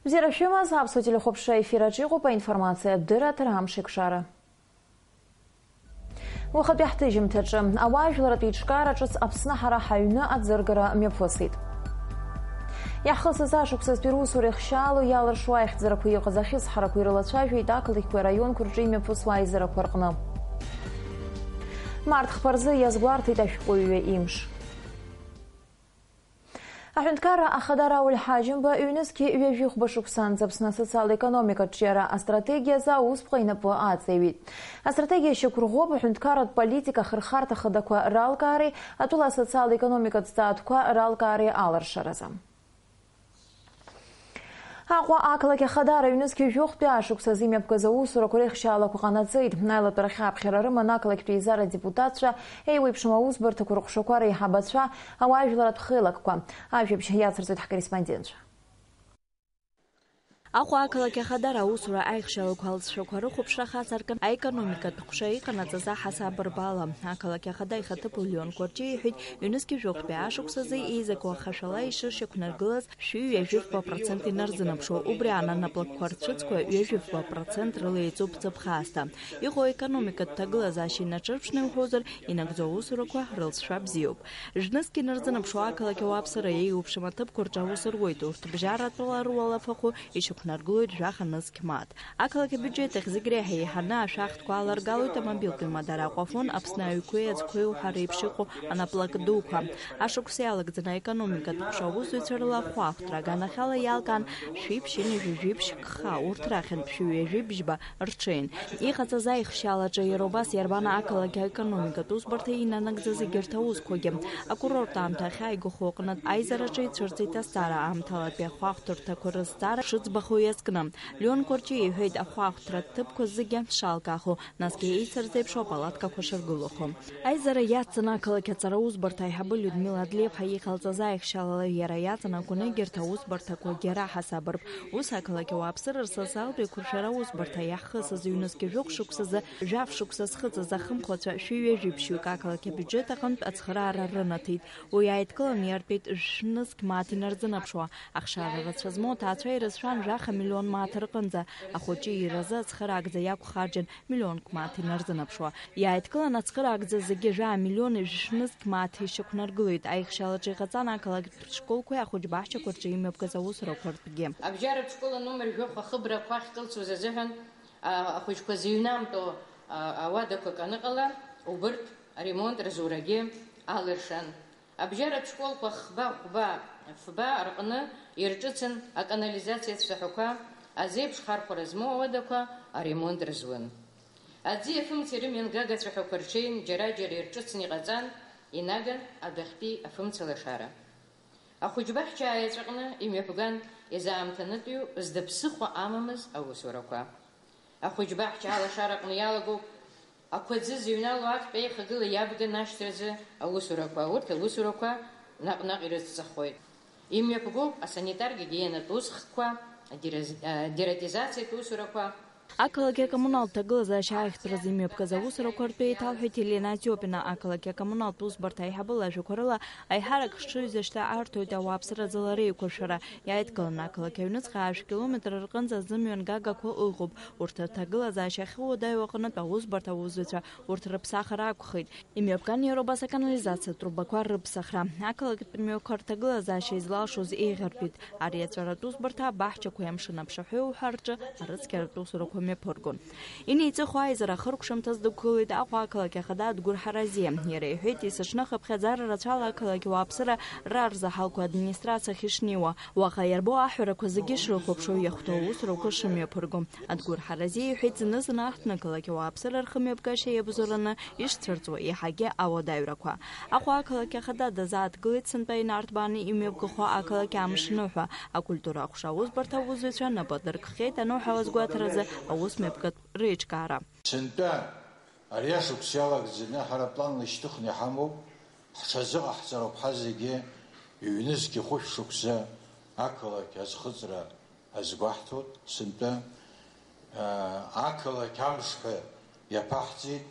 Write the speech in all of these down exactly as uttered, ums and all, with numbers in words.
Бзиара шәымаз, аԥсуа телехәаԥшра ефир аҿы иҟоуп аинформациатә дырраҭара Амш еиқәшара. Уахатәи ҳҭыжьымҭаҿы, ауаажәларратә еиҿкаара ҿыц Аԥсны ҳара ҳаҩны аӡыргара мҩаԥысит. Иаҳхысыз ашықәсазтәи русура ихшьаало иалыршо аихьӡарақәа иҟаз ахьысҳарақәа ирылацәажәеит ақалақьқәеи араионқәа рҿы имҩаԥысуа аизарақәа рҟны. Март хԥа рзы иазгәарҭеит ашәҟәыҩҩы имш. Аҳәынҭқарра ахада Рауль Ҳаџьымба ҩнызқьи ҩажәи хәба шықәсанӡа Аԥсны асоциал-економикатә ҿиара астратегиазы аусԥҟа инапы аҵеиҩит. Астратегиа шьақәырӷәӷәоуп аҳәынҭқарратә политика ахырхарҭа хадақәа ралкаареи атәыла асоциал-економикатә ҭҵаатәқәа ралкаареи алыршаразы. Аҟәа ақалақь ахадара ҩнызқьи жәохәтәи ашықәсазы имҩаԥгаз аусурақәа реихшьаалақәа ҟанаҵеит. Аилатәарахьы аԥхьара рыман ақалақьтәи еизара адепутатцәа, еиуеиԥшым аусбарҭақәа рыҟәшақәа реиҳабацәа, ауаажәларратә хеилакқәа. Ажәабжь иацырҵоит ҳкорреспондентцәа. Аҟәа ақалақь ахадара аусура аихшьалақәа алҵшәақәа рыхәаԥшра хацыркын, аекономикатә ҟәша иҟанаҵаз аҳасаб рбала. Ақалақь ахада ихаҭыԥуаҩ Леон Кәарҷиа иҳәеит, ҩнызқьи жәохәтәи ашықәсазы еизакуа ахашәала ишышьақәнаргылаз шәи ҩажәи фба процент инарзынаԥшуа, убри аан анаплакқәа рцәыӡқәа ҩажәи фба процент рыла еиҵоуп ҵыԥх аасҭа. Иҟоу аекономикатә ҭагылазаашьа инаҿырԥшны иуҳәозар, инагӡоу аусурақәа рылҵшәа бзиоуп. Жә-нызқь инарзынаԥшуа ақалақь ауааԥсыра еиуеиԥшым аҭыԥқәа рҿы аус руеит, урҭ бжьаратәыла руалафахәы ишьақәнаргылоит жәаха нызқь мааҭ. Ақалақь абиуџьет ахь зегь реиҳа еиҳаны ашәахтәқәа аларгалоит амобилтә имадара Аҟәафон, Аԥсны аҩқәеи аӡқәеи уҳәа реиԥш иҟоу анаплак дуқәа. Ашықәс иалагӡаны аекономикатә ҟәша аусзуҩцәа рыла ахәаахәҭра аганахьала иалкаан шәи ԥшьынҩажәи жәиԥшь гха, урҭ рахьынтә шәи ҩажәи бжьба рҽеин. Иҟаҵаз аихшьаалаҿы иара убас иарбан ақалақь аекономикатә усбарҭа инанагӡаз егьырҭ аусқәагьы. Акурорттә аамҭа ахьааигәахо аҟнытә аизараҿы ицәырҵит азҵаара аамҭалатәи ахәаахәҭырҭақәа рызҵаара шыӡбахо иазкны. Леон Кәарҷиа иҳәеит, ахәаахәҭратә ҭыԥқәа зегьы шалкаахо, насгьы еицырзеиԥшу апалаткақәа шыргылахо. Аизара иацҵаны ақалақь аҵара усбарҭа аиҳабы Людмила Адлеиԥҳа иҟалҵаз аихшьалала иара иаҵанакуан егьырҭ аусбарҭақәагьы раҳасабырп. Ус ақалақь ауааԥсыра рсоциалтә еиқәыршәара усбарҭа иаҳхысыз ҩнызқьи жәохә шықәсазы жәаф шықәса зхыҵыз ахымхәацәа шәи ҩажәи ԥшьҩык ақалақь абиуџьет аҟынтә ацхыраара рынаҭеит. Уи ааидкыланы иартәеит жә-нызқь мааҭ инарзынаԥшуа. Ахшара рацәа змоу аҭаацәа ирызшәан жәаха миллион мааҭ рҟынӡа. Ахәыҷы иразы ацхыраагӡа иақәхарџьан миллионк мааҭ инарзынаԥшуа. Иааидкылан ацхыраагӡа зегьы жәаа миллиони жәшәнызқь мааҭ ишьақәнаргылеит. Аихшьалаҿы иҟаҵан ақалақьтә школқәеи ахәыҷбаҳчақәа рҿы имҩаԥгаз аусурақәа ртәгьы. Абжьаратә школ аномер жәохә ахыбрақәа ахькылсуаз азыҳәан, а, ахәыҷқәа зыҩнамтәо, а, ауадақәак аныҟала, убырҭ аремонт рзурагьы алыршан. Абжьаратә школқәа хба, хәба, фба рҟны ирҿыцын аканализациа цәаҳәақәа, азеиԥш хархәара змоу ауадақәа аремонт рзуан. Аӡи афымцеи рымҩангага ацәаҳәақәа рҽеин, џьара-џьара ирҿыцны иҟаҵан, инаган адәахьтәи афымцалашара. Ахәыҷбаҳча аеҵәаҟны имҩаԥган изаамҭанытәиу зда ԥсыхәа амамыз аусурақәа. Ахәыҷбаҳча алашараҟны иалагоуп ақәаӡы зыҩнало актәи аихагыла иабган ашьҭразы аусурақәа. Урҭ аусурақәа наҟ-наҟ ирыцҵахоит. Имҩаԥгоуп асанитар-гигиенатә усхкқәа, адераз-, а, дератизациатә усурақәа. Ақалақь акоммуналтә ҭагылазаашьа аахьтәразы имҩаԥгаз аусурақәа ртәы еиҭалҳәеит Елена Антиопина. Ақалақь акоммуналтә усбарҭа аиҳабы лажәақәа рыла, аиҳарак хҽыҩзышьҭа арҭоит ауааԥсыра ӡылара еиқәыршәара. Иааидкыланы ақалақь аҩныҵҟа ашә километр рҟынӡа зымҩан гагақәа ыҟоуп. Урҭ рҭагылазаашьа ахьыуадаҩу аҟнытә аусбарҭа аусзуҩцәа урҭ рыԥсахыр акәхеит. Имҩаԥган иара убас аканализациатә трубақәа рыԥсахра. Ақалақьтә мҩақәа рҭагылазаашьа излалшоз еиӷьыртәит. Ари аҵәаратә усбарҭа абаҳчақәеи амшын аԥшаҳәеи уҳәа рҿы арыцқьаратә усурақәа мҩаԥыргон. Инеиҵыху аизара ахыркәшамҭаз дықәгылеит Аҟәа ақалақь ахада Адгәыр Ҳаразиа. Иара иҳәеит, есыҽны хыԥхьаӡара рацәала ақалақь ауааԥсыра рарзаҳалқәа администрациахь ишнеиуа, уаҟа иарбоу аҳәарақәа зегьы шрыхәаԥшуа, иахәҭоу аусурақәа шымҩаԥырго. Адгәыр Ҳаразиа иҳәеит, зны-зынла аҳҭнықалақь ауааԥсыра рхымҩаԥгашьа иабзоураны ишцәырҵуа еиҳагьы ауадаҩрақәа. Аҟәа ақалақь ахада дазааҭгылеит сынтәа инарҭбааны имҩаԥгахо ақалақь амш ныҳәа. Акультура аҟәша аусбарҭа аусзуҩцәа напы адыркхьеит аныҳәа азгәаҭаразы аус мҩаԥгатә реиҿкаара. Сынтәа ари ашықәс иалагӡаны ҳара планла ишьҭыхны иҳамоуп, ҳҽазыҟаҳҵароуп ҳазегьы, ҩнызқь хәышә шықәса ақалақь азхыҵра азгәаҳҭоит. Сынтәа, аа, ақалақь амш ҳәа иаԥаҳҵеит,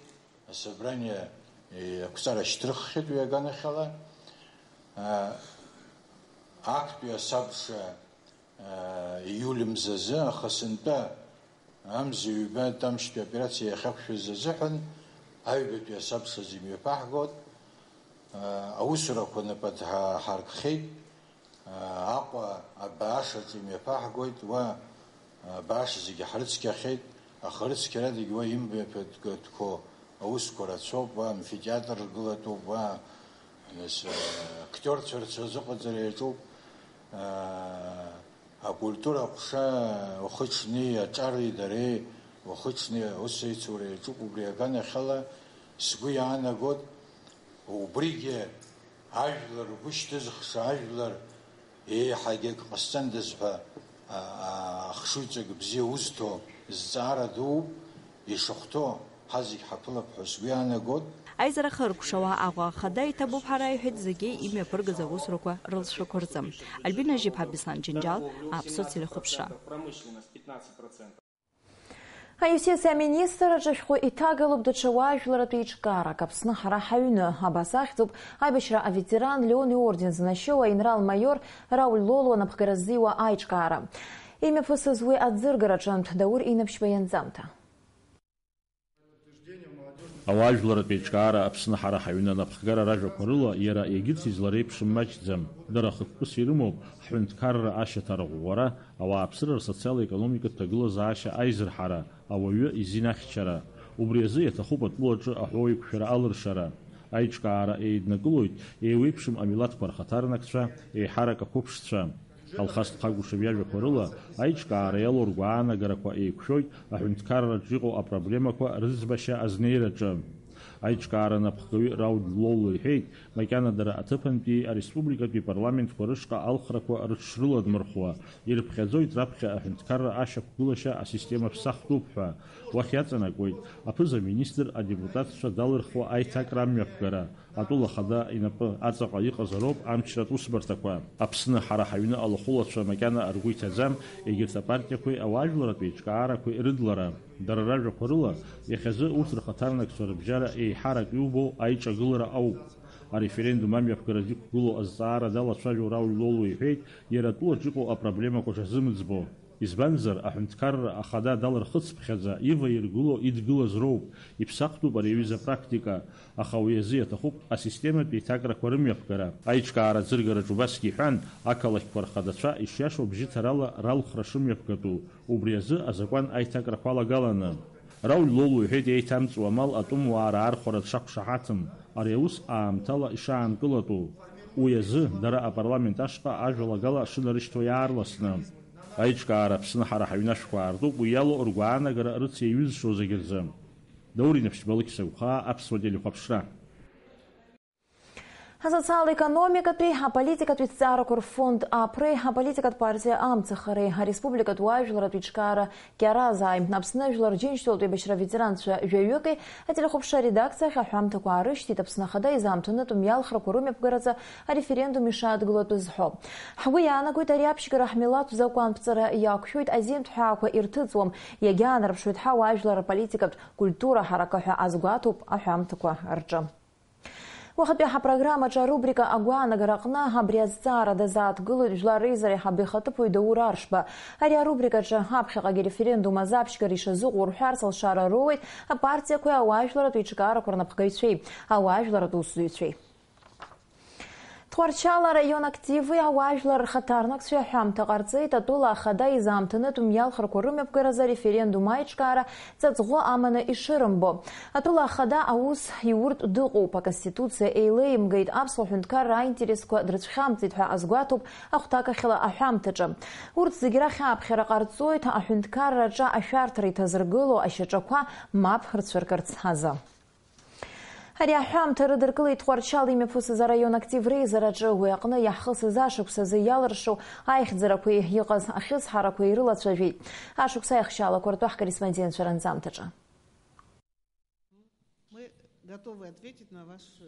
асобрание, е, ақәҵара шьҭырххьеит уи аганахьала. Аа, актәи асабша Иули мзазы, аха сынтәа амза ҩба Тамшьтәи аоперациа иахьақәшәаз азыҳәан аҩбатәи асабшаз имҩаԥаҳгоит. Аусурақәа напы ҳаркхеит. Аҟәа абаашаҿы имҩаԥаҳгоит, уа абааш зегьы ҳрыцқьахьеит, аха рыцқьарадагь уа имҩаԥаҭгатәқәоу аусқәа рацәоуп, уа амфитеатр ргылатәуп, уа, нас, актиорцәа рцәа азыҟаҵара иаҿуп. Акультура аҟәша уахыҽни аҿари дареи уахыҽни аусеицура иаҿуп, убри аганахьала сгәы иаанагоит, убригьы ажәлар ргәы шьҭызхша, ажәлар еиҳагьы акы ҟасҵандаз ҳәа, а, а, ахшыҩҵак бзиа узҭо зҵаара дууп, ишахәҭоу ҳазегь ҳаԥылап ҳәа сгәы иаанагоит. Аизара хыркәшауа Аҟәа ахада иҭабуп ҳара, иҳәеит зегьы имҩаԥыргаз аусурақәа рылҵшәақәа рзы. Альбина Жьиԥҳа, Беслан Џьынџьал, Аԥсуа телехәаԥшра. Аиусиас аминистр аҿы ашәҟәы иҭагалоуп даҽа уаажәларатә еиҿкаарак, Аԥсны ҳара ҳаҩны. Абас ахьӡуп аибашьра аветеран Леон иорден занашьоу аинрал-маиор Рауль Лолуа напхгара ззиуа аиҿкаара. Имҩаԥысыз уи аӡыргара аҿынтә Даур Инаԥшьба ианҵамҭа. Ауаажәларатә еиҿкаара Аԥсны ҳара ҳаҩны анапхгара ражәақәа рыла, иара егьырҭ излареиԥшым маҷӡам. Дара хықәкыс ирымоуп ҳҳәынҭқарра ашьаҭа арӷәӷәара, ауааԥсыра рсоциал-економикатә ҭагылазаашьа аизырҳара, ауаҩы изинахьчара. Убри азы иаҭахуп атәылаҿы аҳәоу еиқәшәара алыршара. Аиҿкаара еиднакылоит еиуеиԥшым амилаҭқәа рхаҭарнакцәа, еиҳарак ақәыԥшцәа. Алхас Ҭхагәышев иажәақәа рыла, аиҿкаара иалоу ргәаанагарақәа еиқәшәоит аҳәынҭқарраҿы иҟоу апроблемақәа рыӡбашьа азнеираҿы. Аиҿкаара анапхгаҩы Рауль Лолуа иҳәеит, макьана дара аҭыԥантәи ареспубликатәи парламентқәа рышҟа алхрақәа рыҽшрыладмырхуа, ирыԥхьаӡоит раԥхьа аҳәынҭқарра ашьақәгылашьа асистема ԥсахтәуп ҳәа. Уахь иаҵанакуеит аԥыза-министр адепутатцәа далырхуа аиҭакра амҩаԥгара, атәыла ахада инапы аҵаҟа иҟазароуп амчратә усбарҭақәа. Аԥсны ҳара ҳаҩны алахәылацәа макьана ргәы иҭаӡам егьырҭ апартиақәеи ауаажәларратә еиҿкаарақәеи рыдлара. Дара ражәақәа рыла, иахьазы урҭ рхаҭарнакцәа рыбжьара еиҳарак иубо аиҿагылара ауп. Ареферендум амҩаԥгаразы иқәгылоу азҵаара далацәажәо Рауль Лолуа иҳәеит, иара атәылаҿ иҟоу апроблемақәа шазымыӡбо. Избанзар, аҳәынҭқарра ахада далырхыцԥхьаӡа иваиргыло идгылаз роуп, иԥсахтәуп ари аҩыза апрактика, аха уи азы иаҭахуп асистематә еиҭакрақәа рымҩаԥгара. Аиҿкаара аӡыргараҿ убасгьы иҳәан, ақалақьқәа рхадацәа ишиашоу бжьыҭарала ралхра шымҩаԥгатәу, убри азы азакәан аиҭакрақәа алагаланы. Рауль Лолуа иҳәеит, еиҭамҵуа амал атәымуаа раархәара дшақәшаҳаҭым, ари аус аамҭала ишаанкылатәу. Уи азы дара апарламент ашҟа ажәалагала шынарышьҭуа иаарласны. Аиҿкаара Аԥсны ҳара ҳаҩнашәқәа аартуп, уи иалоу ргәаанагара рыцеиҩызшо зегь рзы. Даур Инаԥшьба, Алықьса Гәхаа, Аԥсуа телехәаԥшра. Асоциал-економикатәи аполитикатәи ҭҵаарақәа рфонд Апреи аполитикатә партиа Амцахареи ареспубликатә уаажәларатә еиҿкаара Кьаразааи Аԥсны Жәлар Џьынџьтәылатә еибашьра аветеранцәа жәаҩыки ателехәаԥшра аредакциа ахь аҳәамҭақәа аарышьҭит Аԥсны Ахада изаамҭанытә мҩалхрақәа рымҩаԥгараӡа ареферендум ишадгылатәыз ҳәо. Ҳгәы иаанагоит ари аԥшьгара ҳмилаҭ закәанԥҵара иақәшәоит, азинтә ҳәаақәа ирҭыҵуам, иагьаанарԥшуеит ҳауаажәлар рполитикатә культура ҳаракы ҳәа азгәаҭоуп аҳәамҭақәа рҿы. Уахатәи ҳапрограммаҿы арубрика агәаанагара аҟны абри азҵаара дазааҭгылоит жәлар реизара аиҳабы ихаҭыԥуаҩ Даур Аршба. Ари арубрикаҿы аԥхьаҟагьы ареферендум азы аԥшьгара ишазыҟоу рҳәарц алшара роуеит апартиақәеи ауаажәларатә еиҿкаарақәа рнапхгаҩцәеи, ауаажәларатә усзуҩцәеи. Тҟәарчал араион активи ауаажәлар рхаҭарнакцәеи аҳәамҭа ҟарҵеит атәыла ахада изаамҭанытә мҩалхрақәа рымҩаԥгаразы ареферендум аиҿкаара ҵаҵӷәы аманы ишырымбо. Атәыла ахада аус иуртә дыҟоуп, аконституциа еилеимгеит, аԥсуа ҳәынҭқарра аинтересқәа дрыцәхьамҵит ҳәа азгәаҭоуп ахәҭакахьала аҳәамҭаҿы. Урҭ зегь рахь ааԥхьара ҟарҵоит аҳәынҭқарраҿы ашәарҭара иҭазыргыло ашьаҿақәа мап рцәыркырц азы. Ари аҳәамҭа рыдыркылеит Тҟәарчал имҩаԥысыз араион актив реизараҿы, уи аҟны иаҳхысыз ашықәс азы иалыршо аихьӡарақәеи иҟаз ахьысҳарақәеи ирылацәажәеит. Ашықәс аихшьаалақәа ртәы ҳкорреспондентцәа ранҵамҭаҿы.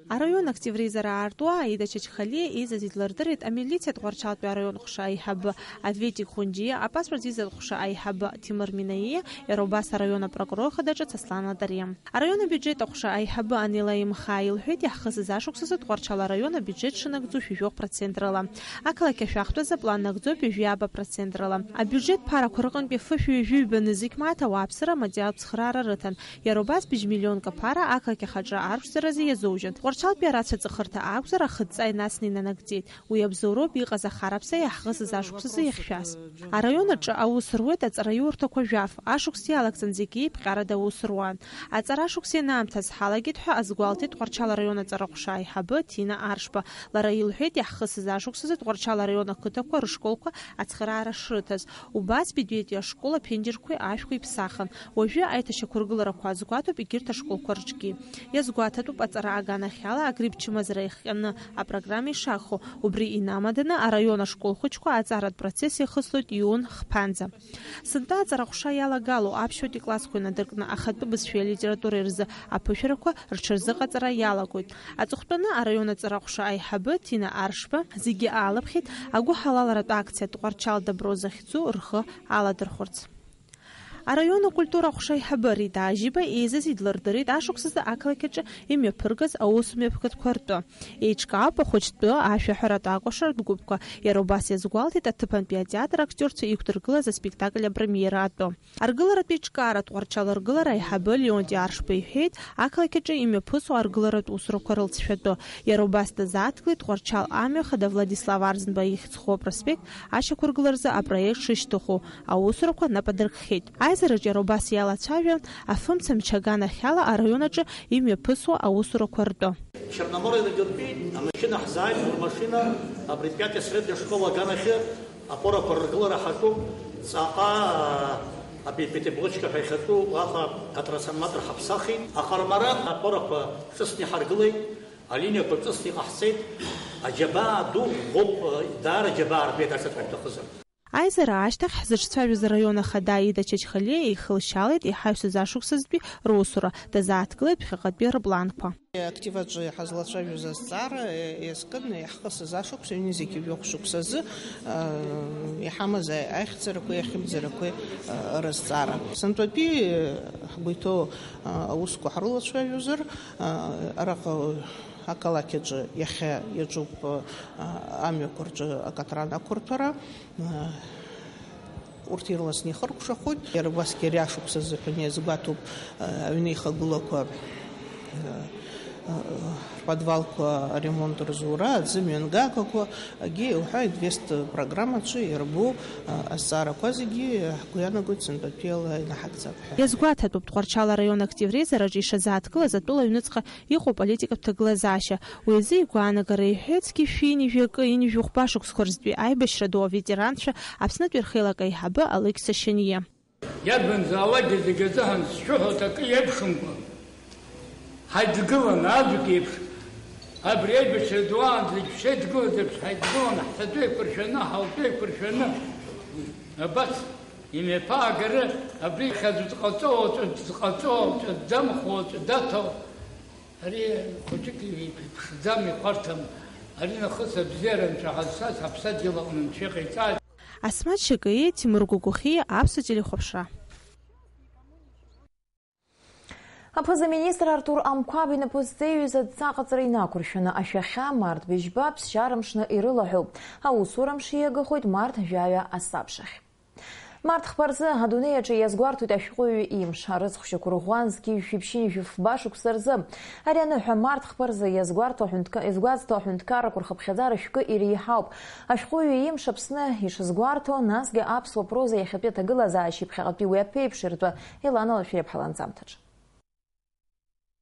Араион актив реизара аартуа Аида Чачхалиа еизаз идлырдырит амилициатә Тҟәарчалтәи араион ҟәша аиҳабы Аветик Хәынџьиа, апаспорт еизатә ҟәша аиҳабы Ҭемыр Минаиа, иара убас араион апрокурор хада ҿыц Аслан Латариа. Араион абиуџьет аҟәша аиҳабы Анела Имхаа илҳәеит, иаҳхысыз ашықәсазы Тҟәарчал араион абиуџьет шынагӡо шәи жәохә процентрала. Ақалақь ашәахтәазы аплан нагӡоуп ҩажәи ааба процентрала. Абиуџьет ԥарақәа рҟынтәи фышәи ҩажәи ҩба нызқь мааҭ ауааԥсыра аматериалтә цхыраара рыҭан. Иара убас быжь миллионк аԥара ақалақь ахаҿы арԥшӡаразы иазужьын. Тҟәарчалтәи арацәа ҵыхырҭа акәзар, ахыдҵа инацны инанагӡеит. Уи абзоуроуп иҟаз ахараԥса иаҳхысыз ашықәсазы иахьшәаз. Араион аҿы аус руеит аҵараиурҭақәа жәаф, ашықәс иалагӡан зегьы еиԥҟьарада аус руан. Аҵара ашықәс ианаамҭаз ҳалагеит ҳәа азгәалҭеит Тҟәарчал араион аҵара ҟәша аиҳабы Ҭина Аршба. Лара илҳәеит, иаҳхысыз ашықәсазы Тҟәарчал араион ақыҭақәа рышколқәа ацхыраара шрыҭаз. Убас Бедуети ашкол аԥенџьырқәеи ашәқәа иԥсахын. Уажәы аиҭашьақәыргыларақәа азгәаҭоуп егьырҭ ашколқәа рҿгьы. Иазгәаҭатәуп аҵара аганахьала агрипп чымазара иахҟьаны апрограмма ишахо. Убри инамаданы араион ашкол хәыҷқәа аҵаратә процесс иахыслоит июн хԥанӡа. Сынтәа аҵара ҟәша иалагало аԥшьбатәи классқәа инадыркны ахатәы бызшәеи алитературеи рзы аԥышәарақәа рҽырзыҟаҵара иалагоит. Аҵыхәтәаны араион аҵара ҟәша аиҳабы Ҭина Аршба зегьы аалаԥхьеит агәыҳалалратә акциа Тҟәарчал Добро захьӡу рхы аладырхәырц. Араион акультура ҟәша аиҳабы Рита Ажьиба еизаз идлырдырит ашықәсазы ақалақь аҿы имҩаԥыргаз аусмҩаԥгатәқәа ртәы. Еиҿкаауп ахәыҷтәы ашәаҳәаратә акәашаратә гәыԥқәа. Иара убас иазгәалҭеит аҭыԥантәи атеатр актиорцәа иқәдыргылаз аспектакль апремиера атәы. Аргыларатә еиҿкаара Тҟәарчал аргылара аиҳабы Леонти Аршба иҳәеит, ақалақь аҿы имҩаԥысуа аргыларатә усурақәа рылҵшәа атәы. Иара убас дазааҭгылеит Тҟәарчал амҩа хада Владислав Арӡынба ихьӡ зху апроспект ашьақәыргыларазы апроект шышьҭыху аусурақәа нап адыркхьеит. Аизараҿ иара убас иалацәажәан, афымца мчы аганахьала араион аҿы имҩаԥысуа аусурақәа ртәы. Черноморье регионтәи амашьына ҳзааит, рмашьына апредприятие средней школа аганахьы апорақәа рыргылара ҳаҿуп, ҵаҟа апи-, Пятибочка ҳәа иахьатәу уаҟа атрансформатор ҳаԥсахит, аҟармара апорақәа ҿыцны иҳаргылеит, алиниақәа ҿыцны иҟаҳҵеит, аџьабаа ду ӷәӷәоуп, даара џьабаа рбеит, аиҭаҵәҟьа шәҭахызар. Аизара ашьҭахь ҳзыҿцәажәоз араион ахада Аида Чачхалиа ихылшьалеит иҳаҩсыз ашықәсазтәи русура, дазааҭгылеит ԥхьаҟатәи рпланқәа. Актив аҿы ҳазлацәажәоз азҵаара, е, иазкын иаҳхысыз ашықәс, ҩынҩажәи жәохә шықәсазы, а, иҳамаз аи-, аихьӡарақәеи ахьымӡарақәеи, а, рызҵаара. Сынтәатәи, е, ҳгәы иҭоу, а, аусқәа ҳрылацәажәозар, а, араҟа ақалақь аҿы иахьа иаҿуп, а, амҩақәа рҿы акатран ақәырҭәара. Урҭ ирласны ихыркәшахоит. Иара убасгьы ари ашықәс азыҳәан иазгәаҭоуп, аҩны ихагылақәа, рподвалқәа аремонт рзура, аӡы мҩангагақәа, агьи уҳәа инвест программаҿы иарбоу азҵаарақәа зегьы ҳгәы иаанагоит, сынтәатәиала инаҳагӡап ҳәа. Иазгәаҭатәуп, Тҟәарчал араион актив реизараҿы ишазааҭгылаз атәыла аҩныҵҟа иҟоуп аполитикатә ҭагылазаашьа. Уи азы игәаанагара иҳәеит зқьи шәи ҩынҩажәи акы ҩынҩажәи хәба шықәсқәа рзтәи аибашьра ду аветеранцәа Аԥснытәи рхеилак аиҳабы Алықьса Шьаниа. Иарбанзаалакгьы зегьы азыҳәан сшәыҳәоит акы иеиԥшымкәа. Ҳаидгыланы, аӡәк иеиԥш, абри аибашьра ду аан зегь шеидгылаз еиԥш ҳаидгыланы, ҳҭатәы еиқәыршәаны, ҳалтәы еиқәыршәаны. Абас, имҩаԥаагара, абри хьаҵәы дҟаҵоу, аҵәы дҟаҵоу, аҵәы дамху, аҵәы даҭо. Ари хәыҷык иԥшӡам, ихәарҭам. Ари нахыс абзиара анцәа ҳазшаз ҳаԥсадгьыл аҟны анцәа иҟаиҵааит. Асмаҭ Шьакаиа, Тимур Гәыгәыхьиа, Аԥсуа телехәаԥшра. Аԥыза-министр Артур Амқәаб инапы зҵеиҩыз адҵа аҟаҵара инақәыршәаны ашәахьа март быжьба ԥсшьара мшны ирылаҳәоуп. Аусура мшы иагахоит март жәаҩа асабшахь. Март хԥа рзы адунеи аҿы иазгәарҭоит ашәҟәыҩҩы имш, арыцхә шьақәырӷәӷәан зқьи жәшәи ԥшьынҩажәи фба шықәса рзы. Ари аныҳәа март хԥа рзы иазгәарҭо аҳәынҭка-, иазгәаҵҭо аҳәынҭқаррақәа рхыԥхьаӡара шәкы иреиҳауп. Ашәҟәыҩҩы имш Аԥсны ишазгәарҭо, насгьы аԥсуа проза иахьатәи аҭагылазаашьеи ԥхьаҟатәи уи аԥеиԥши ртәы Елана Лашәриа-ԥҳа ланҵамҭаҿы.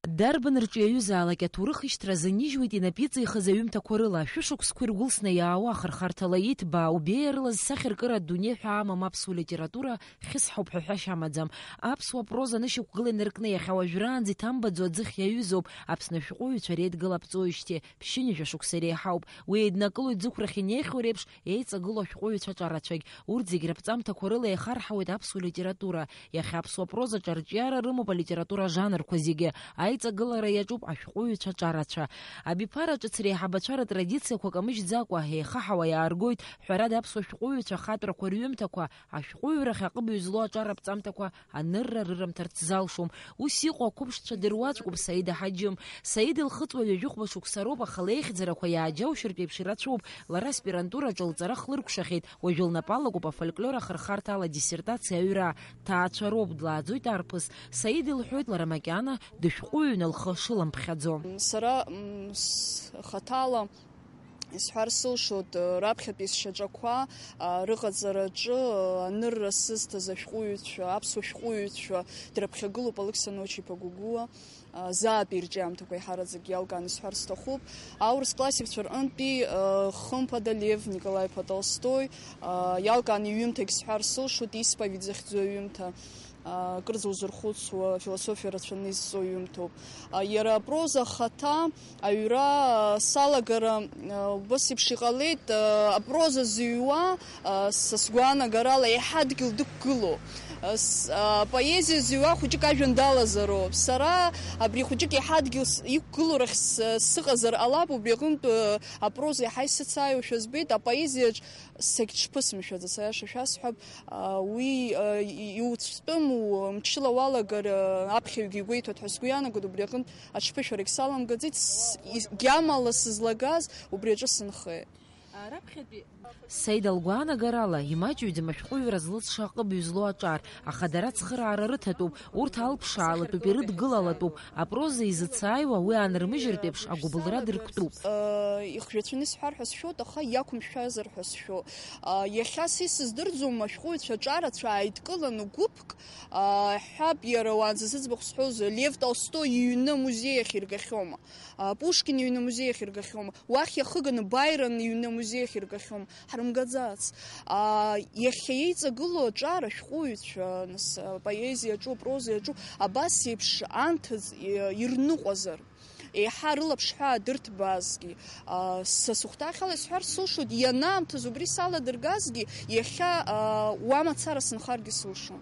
Дарбан рҿиаҩызаалак аҭоурых ишьҭра азынижьуеит инапы иҵихыз аҩымҭақәа рыла, шәышықәсқәа иргәылсны иаауа ахырхарҭала иҭбаау беиарыла зсахьаркыра адунеи ҳәа амам аԥсуа литература хьысҳауп ҳәа ҳәашьа амаӡам. Аԥсуа проза анышьақәгыла инаркны иахьа уажәраанӡа иҭамбаӡо аӡыхь иаҩызоуп. Аԥсны ашәҟәыҩҩцәа реидгыла аԥҵоижьҭеи ԥшьынҩажәа шықәса иреиҳауп. Уи еиднакылоит зықәрахь инеихьоу реиԥш еиҵагылоу ашәҟәыҩҩцәа ҿарацәагь. Урҭ зегь раԥҵамҭақәа рыла еихарҳауеит аԥсуа литература. Иахьа аԥсуа прозаҿы арҿиара рымоуп алитература ажанрқәа зегьы. Аиҵагылара иаҿуп ашәҟәыҩҩцәа ҿарацәа. Абиԥара ҿыц реиҳабацәа рытрадициақәа камыжьӡакәа, еихаҳауа иааргоит, ҳәарада, аԥсуа шәҟәыҩҩцәа ахатәрақәа рҩымҭақәа ашәҟәыҩҩрахь аҟыбаҩ злоу аҿар аԥҵамҭақәа анырра рырымҭарц залшом. Ус иҟоу ақәыԥшцәа дыруаӡәкуп Саида Ҳаџьым. Саида илхыҵуа ҩажәихәба шықәса роуп, аха леихьӡарақәа иааџьаушьартә еиԥш ирацәоуп. Лара аспирантураҿы лҵара хлыркәшахьеит, уажәы лнапы алакуп афольклор ахырхарҭа ала диссертациа аҩра. Ҭаацәа роуп, длааӡоит арԥыс. Саида илҳәоит, лара макьана дышәҟәыҩҩны лхы шылымԥхьаӡо. Сара, м, с-, хаҭала исҳәар сылшоит, э, раԥхьатәи сшьаҿақәа, а, рыҟаҵараҿы, э, анырра сызҭаз ашәҟәыҩҩцәа, аԥсуа шәҟәыҩҩцәа драԥхьагылоуп Алықьса Ночи-иԥа Гәыгәуа, а, заатәи ирҿиамҭақәа еиҳараӡак иалкааны исҳәар сҭахуп. Аурыс классикцәа рҟынтәи, э, хымԥада Лев Николаи-иԥа Толстои, а, иалкааны иҩымҭагь сҳәар сылшоит, Исповедь захьӡу аҩымҭа. Акырӡа узырхәыцуа, философиа рацәаны изҵо ҩымҭоуп. Иара апроза ахаҭа аҩра салагара убас еиԥш иҟалеит, апроза зыҩуа, са сгәаанагарала, еиҳа адгьыл дықәгылоу. С-, апоезиа зыҩуа хәыҷык ажәҩан далазароуп. Сара абри хәыҷык еиҳа адгьыл с-, иқәгылоу рахь с-, сыҟазар ҟалап, убри аҟынтә, апроза еиҳа исыцааиуашәа збеит, апоезиаҿ сагьҽԥысымшәаӡац, аиаша шәасҳәап. А, уи, а, и-, иуцәтәым, у-, мчыла уалагар, а, аԥхьаҩгьы игәеиҭоит ҳәа сгәы иаанагоит, убри аҟынтә аҽԥышәарагь саламгаӡеит, с-, и-, гьамала сызлагаз убри аҿы сынхеит. Саида лгәаанагарала, имаҷҩӡам ашәҟәыҩҩра злыҵша аҟыбаҩ злоу аҿар, аха дара ацхыраара рыҭатәуп, урҭ алԥшаалатәуп, ирыдгылалатәуп, апроза изыцааиуа уи аанырмыжьыртә еиԥш агәыбылра дырктәуп. Ихжәацәаны исҳәар ҳәа сшәоит, аха иақәымшәазар ҳәа сшәоит. А, иахьа са исыздырӡом ашәҟәыҩҩцәа ҿарацәа ааидкыланы гәыԥк, а, ҳәап, иара уаанӡа зыӡбахә сҳәоз, Лев Толстои иҩны амузеи ахь иргахьоума? А, Пушкин иҩны амузеи ахь иргахьоума? Уахь иахыганы Байрон иҩны амузеи ахь иргахьоума? Ҳрымгаӡац. А, иахьа еиҵагылоу аҿар ашәҟәыҩҩцәа, нас, апоезиаҿу, апрозаҿу абас еиԥш анҭыҵ, и-, ирныҟәазар? Еиҳа рылаԥш ҳәаа дырҭбаазгьы, а, са сыхәҭаахьала исҳәар сылшоит, ианаамҭаз убри саладыргазгьы, иахьа, а, уа мацара сынхаргьы сылшон.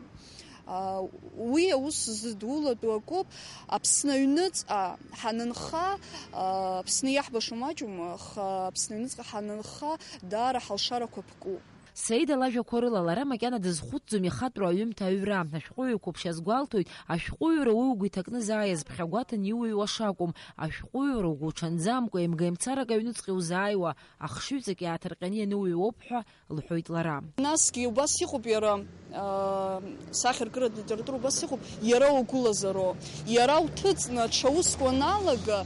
А, уи аус зыдулатәу акоуп, Аԥсны аҩныҵҟа ҳанынха, а, Аԥсны иаҳбаша маҷума, аха Аԥсны аҩныҵҟа ҳанынха, даара ҳалшарақәа ԥкуп. Саида лажәақәа рыла, лара макьана дызхәыцӡом ихатәроу аҩымҭа аҩра. Ашәҟәыҩҩы қәыԥш иазгәалҭоит, ашәҟәыҩҩра уи угәы иҭакны заа иазԥхьагәаҭаны иуҩуа шакәым. Ашәҟәыҩҩра угәуҽанӡамкәа, еимгеимцарак аҩныҵҟа иузааиуа, ахшыҩҵак иааҭарҟьаны ианыуҩуоуп ҳәа лҳәоит лара. Насгьы убас иҟоуп иара, аа, сахьаркыратә литература убас иҟоуп, иара угәылазароу. Иара уҭыҵны аҽа уск уаналага,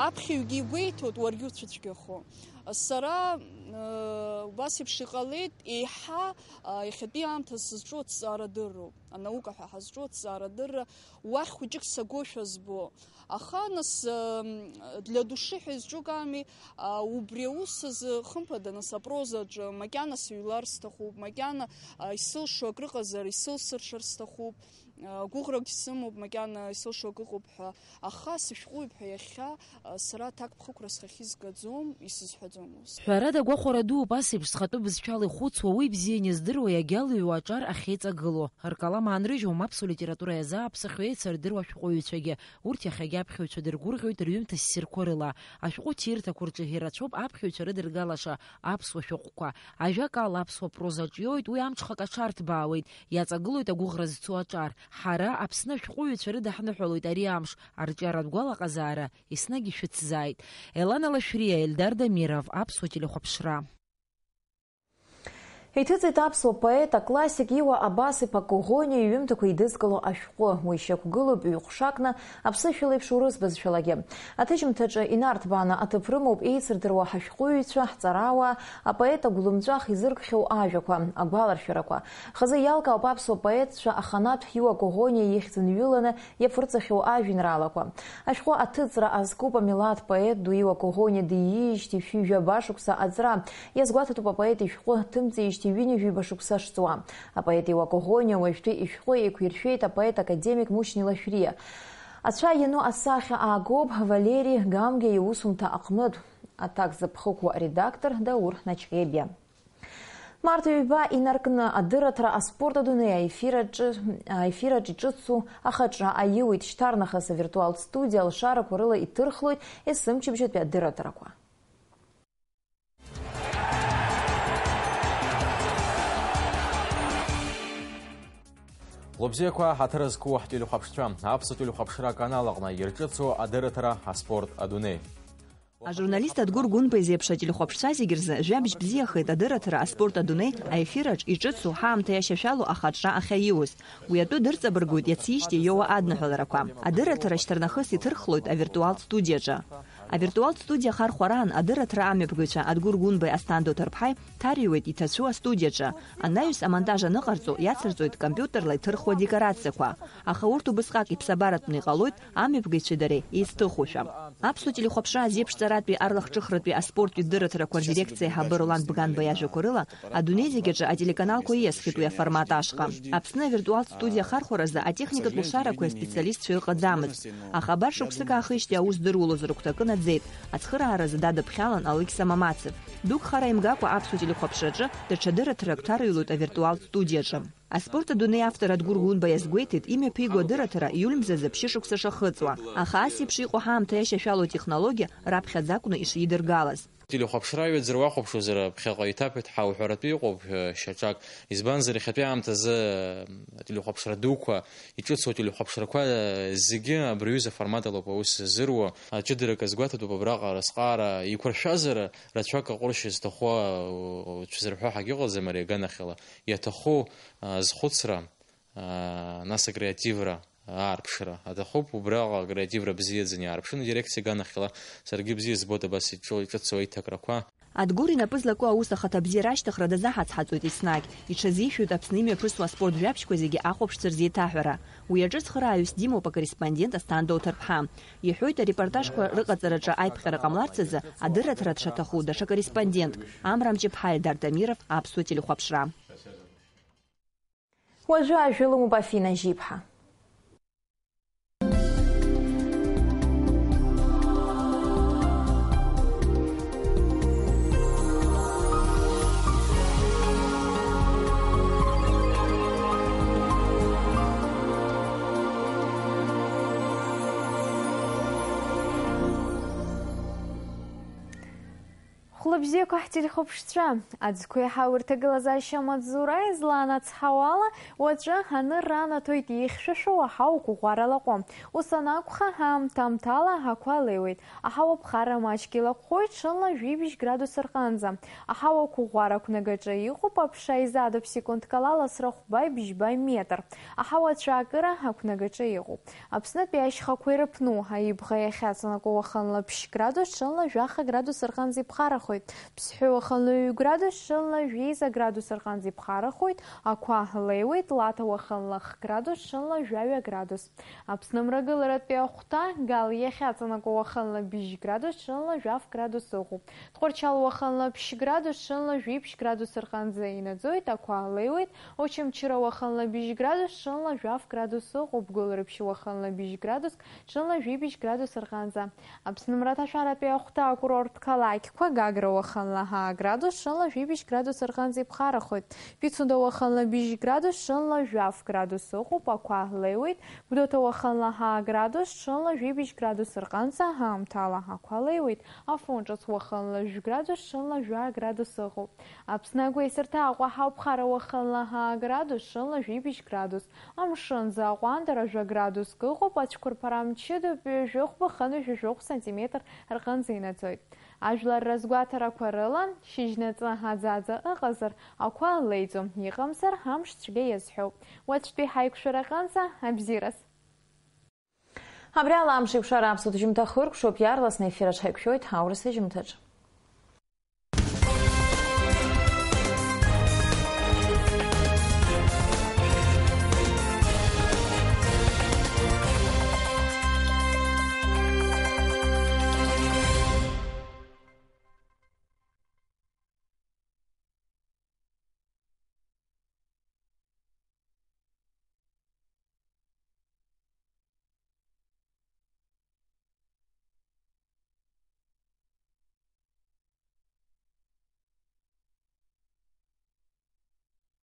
аԥхьаҩгьы игәеиҭоит, уаргьы уцәыцәгьахо. Сара, э, убас еиԥш иҟалеит, еиҳа, а, иахьатәи аамҭа сызҿу аҭҵаарадырроуп, анаука ҳәа ҳазҿу аҭҵаарадырра, уахь хәыҷык сагошәа збо. Аха, нас, э, для души ҳәа изҿук ами, а, убри аус азы, хымԥада, нас, апрозаҿы макьана сыҩлар сҭахуп, макьана, а, исылшо акрыҟазар, исылсыршар сҭахуп. Гәыӷракгьы сымоуп, макьана исылшо акы ыҟоуп ҳәа, аха сышәҟәыҩҩуп ҳәа иахьа, сара аҭакԥхықәра схахьы згаӡом, исызҳәаӡом ус. Ҳәарада, агәахәара дууп ас еиԥш зхатәы бызшәала ихәыцуа, уи бзианы издыруа, иагьалыҩуа аҿар ахьеиҵагылоу. Ркалам аанрыжьуам аԥсуа литература иазааԥсахьоу еицырдыруа ашәҟәыҩҩцәагьы. Урҭ иахьагьы аԥхьаҩцәа дыргәырӷьоит рҩымҭа ссирқәа рыла. Ашәҟәы ҭирҭақәа рҿы ирацәоуп аԥхьаҩцәа рыдыргалаша аԥсуа шәҟәқәа. Ажәакала, аԥсуа прозаҿ иоуеит, уи амҽхак аҽарҭбаауеит. Иаҵагылоит агәыӷра зцу аҿар. Ҳара, Аԥсны ашәҟәыҩҩцәа рыдаҳныҳәалоит ари амш, арҿиаратә гәалаҟазаара еснагь ишәыцзааит. Елана Лашәриа, Ельдар Дамиров, Аԥсуа телехәаԥшра. Иҭыҵит аԥсуа поет, аклассик Иуа Абас-иԥа Коӷониа иҩымҭақәа еидызкыло ашәҟәы. Уи шьақәгылоуп ҩ-ҟәшакны аԥсышәала еиԥш урыс бызшәалагьы. Аҭыжьымҭаҿы инарҭбааны аҭыԥ рымоуп еицырдыруа ҳашәҟәыҩҩцәа, ҳҵарауаа, апоет агәлымҵәах изыркхьоу ажәақәа, агәаларшәарақәа. Хазы иалкаауп аԥсуа поетцәа аханатә Иуа Коӷониа ихьӡ нҩыланы иаԥырҵахьоу ажәеинраалақәа. Ашәҟәы аҭыҵра азкуп амилаҭ поет ду Иуа Коӷониа диижьҭеи шәи жәаба шықәса аҵра. Иазгәаҭатәуп апоет ишәҟәы ҭымҵижьҭеи ҩынҩажәи ҩба шықәса шҵуа. Апоет Иуа Коӷониа уажәтәи ишәҟәы еиқәиршәеит апоет академик Мушьни Лашәриа. Ацәа иану асахьа аагоуп Валери Гамгиа иусумҭа аҟнытә. Аҭак зыԥхықәу аредактор Даур Начкебиа. Март ҩба инаркны адырраҭара аспорт адунеи аефир аҿы, аефир аҿы иҿыцу ахаҿра аиуит. Шьҭарнахыс авиртуалтә студиа алшарақәа рыла иҭырхлоит есымчыбжьатәи адырраҭарақәа. Хәлыбзиақәа, ҳаҭыр зқәу ҳтелехәаԥшцәа, аԥсуа телехәаԥшра аканал аҟны ирҿыцу адырраҭара аспорт адунеи. Ажурналист Адгәыр Гәынба изеиԥш ателехәаԥшцәа зегь рзы жәабжь бзиахеит адырраҭара аспорт адунеи аефираҿ иҿыцу, ҳаамҭа иашьашәалоу ахаҿра ахьаиуз. Уи атәы дырҵабыргуеит иацижьҭеи иоуа адныҳәаларақәа. Адырраҭара шьҭарнахыс иҭырхлоит авиртуалтә студиаҿы. Авиртуалтә студиа ахархәараан адырраҭара амҩаԥгаҩцәа Адгәыр Гәынбеи Асҭанда Оҭарԥҳаи ҭарҩуеит иҭацәу астудиаҿы. Анаҩс амонтаж аныҟарҵо, иацырҵоит компиутерла иҭырхуа декорациақәа. Аха урҭ убысҟак иԥсабаратәны иҟалоит, амҩаԥгаҩцәеи дареи еицҭыхушәа. Аԥсуа телехәаԥшра азеиԥшҵаратәи арлахҿыхратәи аспорттәи дырраҭарақәа рдирекциа аиҳабы Ролан Бганба иажәақәа рыла, адунеи зегь аҿы ателеканалқәа ииасхьеит уи аформат ашҟа. Аԥсны авиртуалтә студиа ахархәаразы атехникатә лшарақәеи аспециалистцәеи ыҟаӡамызт. Аха абар шықәсык аахижьҭеи аус здыруалоз рыгәҭакы наӡеит, ацхырааразы дадыԥхьалан Алықьса Мамацев. Дук хара имгакәа аԥсуа телехәаԥшраҿы даҽа дырраҭарак ҭарыҩлоит авиртуалтә студиаҿы. Аспорт адунеи автор Адгәыр Гәынба иазгәеиҭеит, имҩаԥиго адырраҭара иуль мзазы ԥшьышықәса шахыҵуа, аха ас еиԥш иҟоу ҳаамҭа иашьашәалоу атехнологиа раԥхьаӡа акәны ишидыргалаз. Телехәаԥшра ҩаӡара уахәаԥшуазар, ԥхьаҟа иҭаԥеит ҳәа уҳәаратәы иҟоуп, э, шьаҿак. Избанзар, иахьатәи аамҭазы, э, ателехәаԥшра дуқәа, иҿыцу ателехәаԥшрақәа, э, зегьы абри аҩыза аформат алоуп аус ззыруа. Аҷыдарак азгәаҭатәуп абраҟа арызҟаара. Еиқәыршәазар, рацәак аҟәыршь зҭаху, э, уцәазырҳәо ҳагьыҟаӡам ари аганахьала. Иаҭаху, э, азхәыцра, аа, нас акреативра аарԥшра аҭахуп, убраҟа акреативра бзиаӡаны иаарԥшын адирекциа аганахьала, саргьы бзиа збоит абас иҿы-, иҿыцу аиҭакрақәа. Адгәыр инапы злаку аус ахаҭа бзиара ашьҭыхра дазаҳацҳаҵоит еснагь, иҽазишәоит Аԥсны имҩаԥысуа аспорт жәабжьқәа зегьы ахәаԥшцәа рзеиҭаҳәара. Уи аҿы цхырааҩыс димоуп акорреспондент Асҭанда Оҭарԥҳа. Иҳәоит, арепортажқәа рыҟаҵараҿы аиԥҟьара ҟамларц азы адырраҭара дшаҭаху даҽа корреспондентк, Амра Мҷыԥҳа, Елдар Дамиров, Аԥсуа телехәаԥшра. Уажәы ажәа лымоуп Афина Жьиԥҳа. Хәлыбзиақәа ҳтелехәаԥшцәа, аӡқәеи ҳаурҭагылазаашьа амаҵзура излаанацҳауала, уаҵәы анырра анаҭоит еихьшәашәо аҳауа қәыӷәӷәара лаҟәы. Ус анакәха, аамҭа-аамҭала ақәа леиуеит. Аҳауа ԥхара маҷк илаҟәхоит, ҽынла жәибжь градус рҟынӡа. Аҳауа қәыӷәӷәара ақәнагаҿы иҟоуп, аԥша изаатуп секундк ала ласра хәба-бжьба метр. Аҳауа ацәаакыра ақәнагаҿы иҟоуп. Аԥснытәи ашьхақәа ирыԥну, Аибӷа иахьаҵанакуа уахынла ԥшь градус, ҽынла жәаха градус рҟынӡа иԥхарахоит. Ԥсҳәы уахынла ҩ градус, ҽынла жәеиза градус рҟынӡа иԥхарахоит, ақәа леиуеит, Лаҭа уахынла х градус, ҽынла жәаҩа градус. Аԥсны мрагыларатәи ахәҭа, Гал иахьаҵанакуа уахынла быжь градус, ҽынла жәаф градус ыҟоуп. Тҟәарчал уахынла ԥшь градус, ҽынла жәиԥшь градус рҟынӡа инаӡоит, ақәа леиуеит, Очамчыра уахынла быжь градус, ҽынла жәаф градус ыҟоуп, Гәылрыԥшь уахынла быжь градуск, ҽынла жәибжь градус рҟынӡа. Аԥсны мраҭашәаратәи ахәҭа акурорттә қалақьқәа, Гагра уахынла ҳаа градус, ҽынла жәибжь градус рҟынӡа иԥхарахоит. Пицунда уахынла быжь градус, ҽынла жәаф градус ыҟоуп, ақәа леиуеит. Гәдоуҭа уахынла ҳаа градус, ҽынла жәибжь градус рҟынӡа, аамҭала ақәа леиуеит. Афон ҿыц уахынла жәградус, ҽынла жәаа градус ыҟоуп. Аԥсны агәеисырҭа Аҟәа ҳауԥхара уахынла ҳаа градус, ҽынла жәибжь градус. Амшын аӡы аҟәандара жәа градуск ыҟоуп, ацәқәырԥара мчыдоуп, ҩажәи хәба хынҩажәи жәохә сантиметр рҟынӡа инаӡоит. Ажәлар разгәаҭарақәа рыла, шьыжьнаҵы аӡаӡа ыҟазар, ақәа леиӡом, иҟамзар, амш цәгьа иазҳәоуп. Уаҵәтәи ҳаиқәшәараҟынӡа абзиараз! Абри ала амш еиқәшара аԥсуа ҭыжьымҭа хыркәшоуп, иаарласны ефир аҿы ҳаиқәшәоит аурыс ҭыжьымҭаҿ.